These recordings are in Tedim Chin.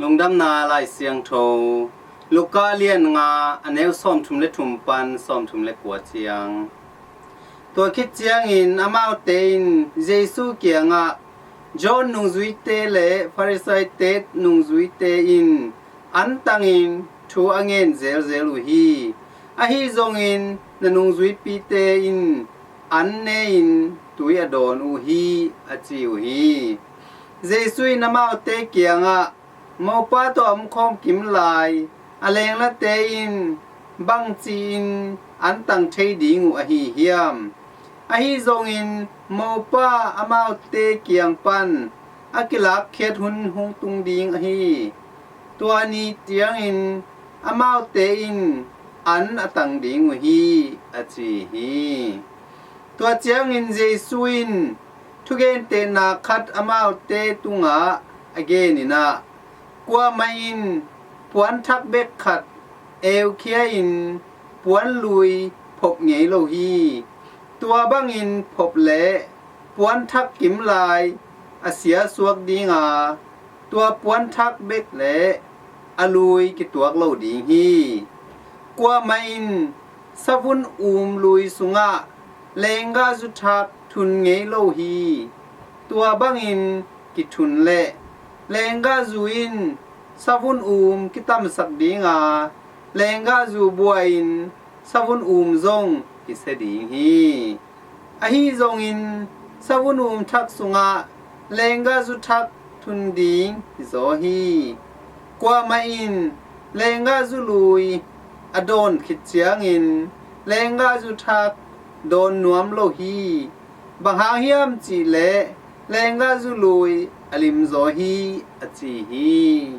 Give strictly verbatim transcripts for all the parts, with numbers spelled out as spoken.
Lungdamna Lai Siangtho, Luka lian nga, a neu sawmthum le thum pan sawmthum le kua ciang. Tua khit ciangin amaute in Jesu kiangah, John nungzuite le Farisai-te nungzuite in an tangin thu a ngen zelzel uh hi. Ahi zongin na nungzuipite in an ne-in tui a dawn uh hi, a ci uh hi. Jesu in amaute kiangah, Mopa tawh a omkhawm kim lai a lenglate in bangci-in an tang thei ding uh ahi hiam? Ahi zongin mopa amaute kiang pan a kilakkhiat hun hong tung ding ahi. Tua ni ciangin amaute in an a tang ding uh hi, a ci hi. Tua ciangin Jesu in thugentehna khat amaute tungah a genin ah, kuamah in puanthak bek khat eukhia-in puanlui phop ngei lo hi. Tua bangin phop leh puanthak kim lai a sia suak dinga, tua puanthak bek le a lui kituak lo ding hi. Kuamah in savun um lui sungah lenggahzu thak thun ngei lo hi. Tua bangin kithun leh lenggahzu in savun um kitamsak dinga, lenggahzu bua-in savun um zong kisia ding hi. Ahi zongin savun um thak sungah lenggahzu thak thun ding hi zaw hi. Kuamah in lenggahzu lui a dawn khit ciangin lenggahzu thak dawn nuam lo hi. Bang hang hiam cih leh lenggahzu lui a lim zaw hi, a ci hi.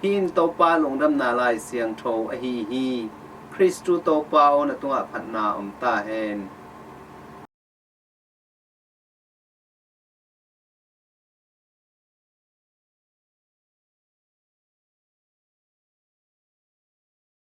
Hih in Topa Lungdamna Lai Siangtho ahi hi. Khristu Topa aw, na tungah phatna om ta hen.